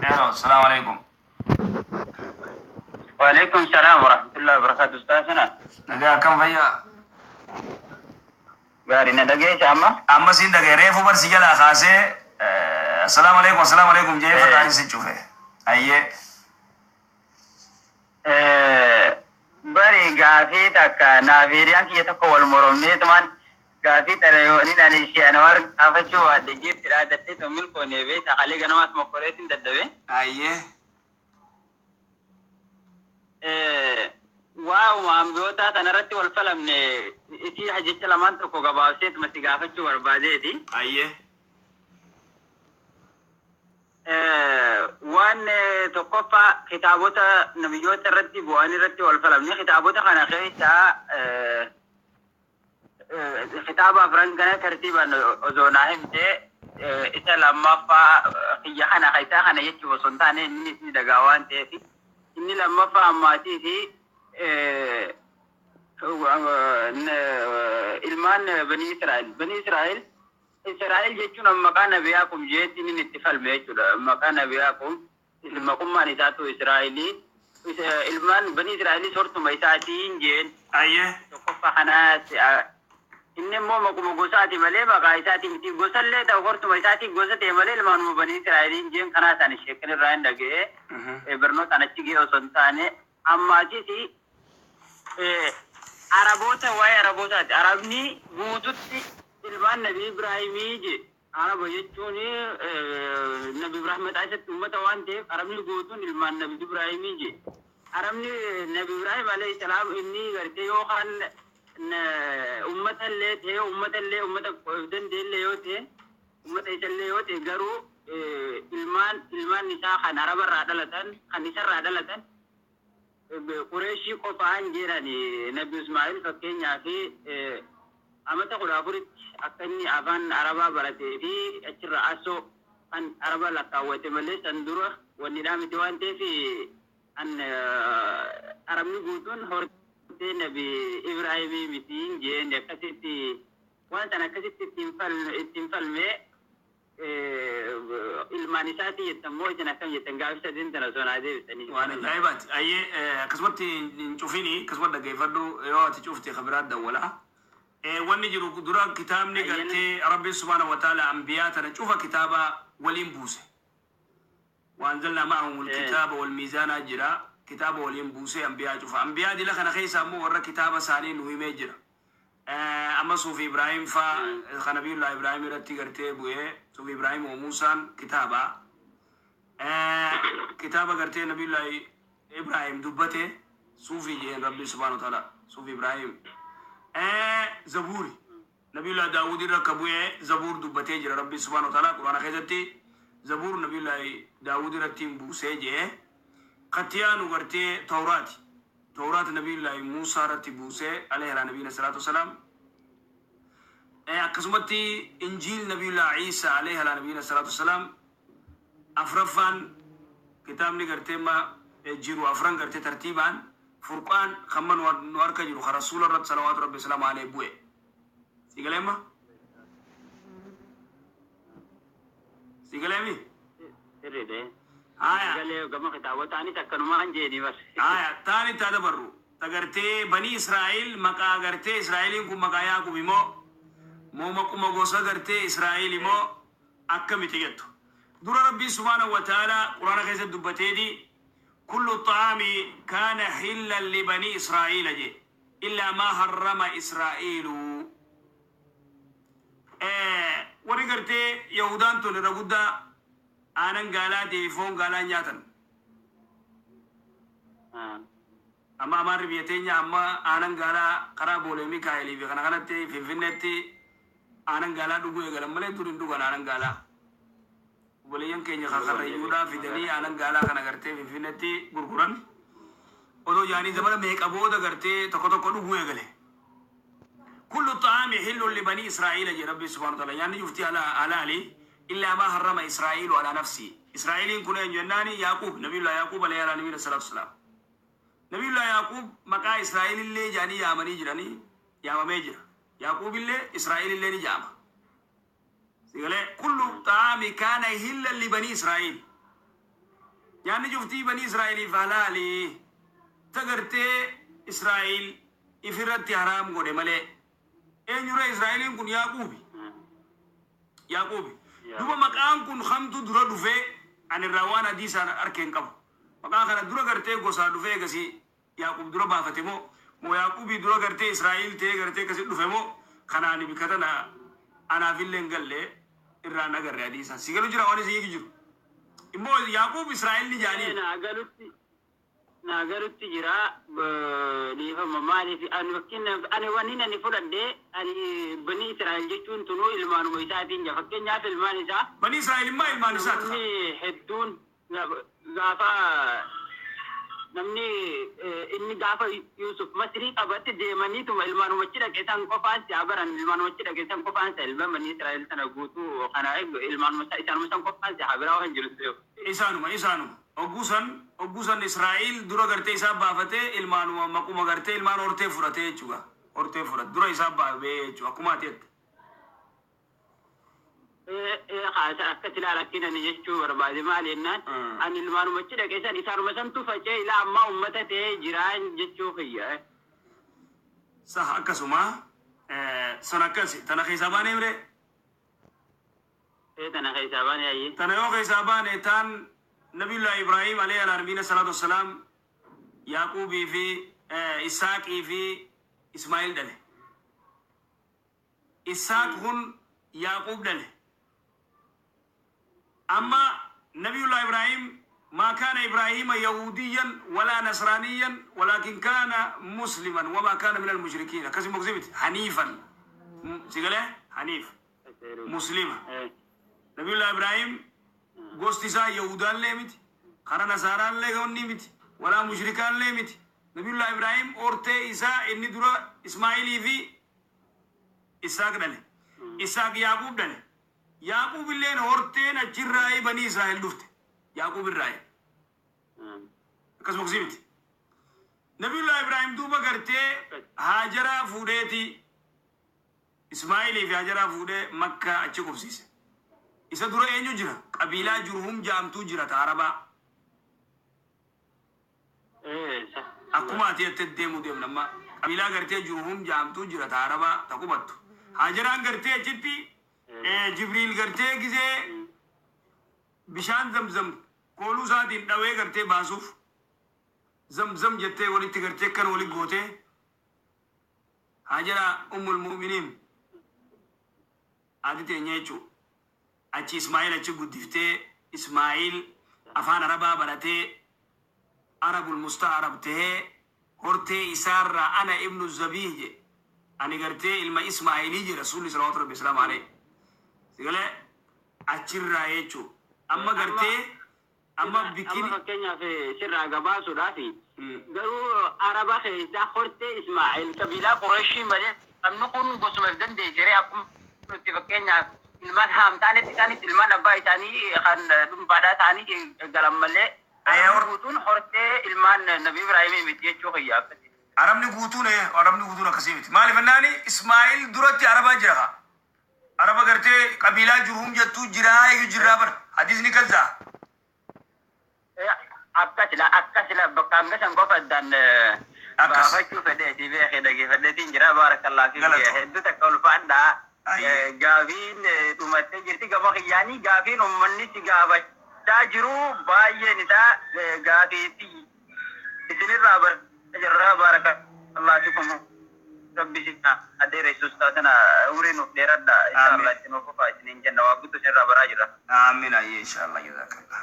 Hello, assalamu alaikum. Waalaikum salaam warahmatullahi wabarakatuh. Ustaazana. Nagaa akkam fayyaa? Gaarii na dhageessa amma? Amma siin dhagaye reefu barsi jalaa kaasee assalaamu alaikum assalaamu alaikum jedhee fataan si cufe. Ayyee. Bari gaafii takka naaf hiriyaan kiyya tokko wal moromneetumaan gaafii tana yoo inni ani ishee ana war gaafachuu waadde jeetti dhaadattee tun milkoonee beekta kalee ganamaas mokkoreetiin dadhabe. Ayyee. Waa'uma ambiyootaa tanarratti wal falamne isii jecha lamaan tokko gabaabseetuma si gaafachuu barbaadeeti. Ayyee. Waan tokkoffaa kitaabota nabiyyoota irratti bu'an irratti wal falamne kitaabota kana keessaa kitaaba afran kana tartiibaan osoo naa himte isa lammaffaa kiyya kana isaa kana jechuuf osoo hin taane inni ni dhagaa waan ta'eef inni lammaffaa ammaatii fi ilmaan banii Israa'el. Banii Israa'el Israa'el jechuun maqaa Nabi Yaaqub jeetti inni itti falme jechuudha. Maqaa Nabi Yaaqub maqummaan isaatu Israa'elii ilmaan banii Israa'elii sortuma isaatiin jeen Ayyee. tokkoffaa kanaas inni immoo maquma gosaati malee maqaa isaati miti gosallee ta'u hortuma isaatiin gosa ta'e malee ilmaanuma banii Israa'eliin jeen kanaa isaan sheekan irraa hin dhaga'e barnootaan achi ga'e osoo hin taane ammaatis Araboota waa'ee Arabootaati. Arabni guututti ilmaan Nabi Ibraahimii je. Araba jechuun Nabi Ibraahim mataa isatti uummata waan ta'eef Arabni guutuun ilmaan Nabi Ibraahimii je. Arabni Nabi Ibraahim alayhi salaam inni gartee yookaan uummata illee ta'e uummata illee uummata danda'e yoo ta'e uummata isallee yoo ta'e garuu ilmaan ilmaan isaa kan Arabarraa dhalatan kan isarraa dhalatan Qureeshii qofaan jedhan Nabi Ismaa'il fakkeenyaa fi amata 14tti akka inni afaan Arabaa baratee fi achirra asoo kan Araba lakkaawwate malee san dura wanni miti waan ta'eef an Arabni guutuun hortee Nabi Ibraahimii miti jeen akkasitti waan sana akkasitti ittiin falmee ilmaan isaatii jettan moo isin akkam jettan gaafii sadeen tana osoo naa deebisanii. Waan ajaa'ibaati. Ayyee akkasumatti hin cufini akkasumatti dhaggeeffadhu yoo ati cufte kabiraa dawwala. Wanni jiru dura kitaabni gartee Rabbiin subhaanahu wa ta'ala ambiyaa tana cufa kitaaba waliin buuse. Waanzalnaa ma'ahumul kitaaba wal miizaanaa jira. Kitaaba waliin buusee ambiyaa cufa. Ambiyaa dila kana keessa ammoo warra kitaaba isaanii nu himee jira. Amma Suufi Ibraahim faa kan Nabiyullaa Ibraahim irratti gartee bu'ee Suufi Ibraahim wa Muusaan kitaaba. Kitaaba gartee Nabiyullaa Ibraahim dubbate Suufi jeen Rabbi subhaanahu wa ta'ala Suufi Ibraahim. Zabuuri Nabiyullaa Daawud irra akka bu'ee Zabuur dubbatee jira Rabbi subhaanahu wa ta'ala Quraana keessatti Zabuur Nabiyullaa Daawud irratti buusee jee kattiyaanu gartee Tawraati. Tawraat Nabiyullaa Muusaa irratti buusee alayhi ala nabiyina salaatu wasalaam. Akkasumatti Injiil Nabiyullaa Iisaa alayhi ala nabiyina salaatu wasalaam. Afraffaan kitaabni gartee ma jiru afran gartee tartiibaan Furqaan hamma nu harka jiru ka Rasuula irratti salawaatu Rabbi salaamu alayhi bu'e. Si galee amma? Si galeemi? Sirriidha. Haya. Galee gama kitaabotaanis akkanumaan jeeni bar. Haya, taani taa dabarru. Ta gartee banii Israa'el maqaa gartee Israa'eliin kun maqaa Yaaqub immoo moo maquma gosa gartee Israa'el immoo akkamiti jettu. Dura Rabbiin subhaanahu wa ta'ala Quraana keessatti dubbateeti kullu xaami kaana hillan li banii Israa'iila je illaa maa harrama Israa'iilu. Warri gartee Yahudaan tun irra guddaa aanan gaalaatii fi foon gaalaa nyaatan. Amma amaarri biyya teenya amma aanan gaalaa karaa Boolee Mikaa'elii fi kana kanatti Finfinneetti aanan gaalaa dhuguu eegalan malee dur hin dhugan aanan gaalaa. Obboleeyyan keenya kan karrayyuudhaa fidanii aanan gaalaa kana gartee Finfinneetti gurguran. Odoo jaanii zamana meeqa booda gartee tokko tokko dhuguu eegale. Kullu xaami hillun li banii Israa'iila jedhe Rabbi subhaanahu wa ta'ala. Nyaanni cufti halaali illaa maa harrama Israa'iilu alaa nafsi. Israa'iiliin kun eenyu jennaani Yaaquub Nabiyullaa Yaaquub alayhi alaa nabiyina salaatu wasalaam. Nabiyullaa Yaaquub maqaa Israa'iilillee jaanii yaamanii jiranii yaamamee jira. Yaaquubillee Israa'iilillee ni jaama. Sigalee kullu xaami kaana hillan li banii Israa'iil. Nyaanni cuftii banii Israa'eliif halaali, ta gartee Israa'el ifirratti haraam godhe malee. Eenyuree Israa'eliin kun? Yaaquubi. Yaaquubi. Duba maqaan kun kamtu dura dhufee? Ani irraa waan hadiisaan arke hin qabu. Maqaa kana dura gartee gosaa dhufee, egasii Yaaqub dura baafate moo, moo Yaaqubii dura gartee Israa'el ta'ee gartee akkasi dhufe moo, kanaani bikka tana anaafillee hin galle, irraan agarre hadiisaan. Si galu jira waan isin hiiki jiru. Immoo Yaaqub Israa'el ni jaaniin. Naa galutti jira. Dhiifama, maaliif ani fakkeenyaaf ani wanni ani fudhadhe, ani bani Israa'el jechuun tunuu ilmaanuma isaatiin jira. Fakkeenyaaf ilmaan isaa. Bani Israa'el immoo ilmaan isaati. Namoonni hedduun gaafa namni inni gaafa Yusuf Masrii qabatti deemaniituma ilmaanumachi dhaqe san qofaan si abaran, ilmaanumachi dhaqe san qofaan si ilma bani Israa'el sana guutuu kana ilmaanuma isaanuma san qofaan si habiraa waan jiru. Isaanuma, isaanuma. Ogguusan Israa'el dura gartee isaa baafatee, ilmaanuma maquma gartee ilmaan hortee fudhatee jechuudha. Hortee fudhate dura isaa baafee jechuudha, akkuma ati jette. Haasa akkas ilaala akkinani jechuu barbaade. Maal jennaan, ani ilmaanumachi dhaqe san isaanuma santu facee ilaa ammaa ummata ta'ee jiraan jechuu kiyya. Sah, akkasuma sun akkasi tana keessaa baanee mire. Tana keessaa baane, ayyee. Tana yoo keessaa baane, taan Nabiyullah Ibrahim alayhi alaamiina salaatu wassalaam Yaaquubii fi Isaaqii fi Ismaa'il dhale. Isaaq kun Yaaquub dhale. Amma Nabiyullah Ibrahim ما كان إبراهيم يهوديا ولا نصرانيا ولكن كان مسلما وما كان من المشركين. كسي مقزمت حنيفا سيقله حنيف مسلمة. نبي الله إبراهيم gosti isaa Yahudaallee miti, kara Nasaaraallee onni miti, walaa mushrikaallee miti. Nabiyullah Ibrahim hortee isaa inni dura Ismaa'ilii fi Isaaq dhale. Isaaq Yaaqub dhale. Yaaqub illeen horteen achirraa banii Israa'el dhufte. Yaaqub irraa. Akkasuma miti. Nabiyullah Ibrahim duuba gartee Haajaraa fuudheeti, Ismaa'ilii fi Haajaraa fuudhee Makkaa achi qubsiise. Isa dura eenyu jira? Qabiilaa Jurhum jaamtuu jira, ta Arabaa. Akkuma ati jettee deemuu deemna amma. Qabiilaa gartee Jurhum jaamtuu jira, ta Arabaa ta qubattu. Haajaraan gartee achitti Jibriil gartee gizee bishaan Zamzam kooluu isaatiin dhawee gartee baasuuf, Zamzam jettee walitti gartee kan wali gootee, Haajaraa ummul mu'miniin haati teenya jechuudha. Achi Ismaa'il achi guddiftee, Ismaa'il afaan Arabaa baratee, Arabul musta'arab tahee, hortee isaarraa ana ibnu Zabiih je, ani gartee ilma Ismaa'ilii je Rasuulli salawaatu rabbi islaam alayhi. Sigalee achirraa jechuu amma gartee amma Amma bikini. Fakkeenyaaf sirraa gabaasuudhaaf, garuu Araba keessaa hortee Ismaa'eel qabiilaa Qurayshii malee sabni kun gosuma if dandeessiree, akkuma nuti fakkeenyaaf ilmaan haamtaanetti isaanitti ilmaan abbaa isaanii kan dhuunfaadhaa ta'anii galan malee Arabni guutuun hortee ilmaan Nabi Ibraahimii miti jechuu kiyya akkasi. Arabni guutuun akkasii miti. Maaliif jennaani, Ismaa'il duratti Arabaa jira kaa. Araba gartee qabiilaa Jurhum jettuu jiraa eeyyuu jirraa bara. Hadiisni kazzaa. Akka sila bakka hanga san qofa addaan Akkas. baafachuu fedheeti beekee dhageeffadheetiin jira. Baarakallaa fi Galatoom. hedduu takka ulfaadhaa. Ayyee. Gaafiin dhumattee jirti gama kiyyaanii. Gaafiin uummanni si gaafachaa jiru baay'een isaa gaafiitti isinirraa barachaa jirra. Baarakallaa fikum, rabbi si adeeressus taatana umrii nuuf dheeradha. Inshallah itti nuuf fufaa isiniin jenna, waa guutuu isinirraa baraa jirra. Aamin, ayyee, inshallah, jazakallah.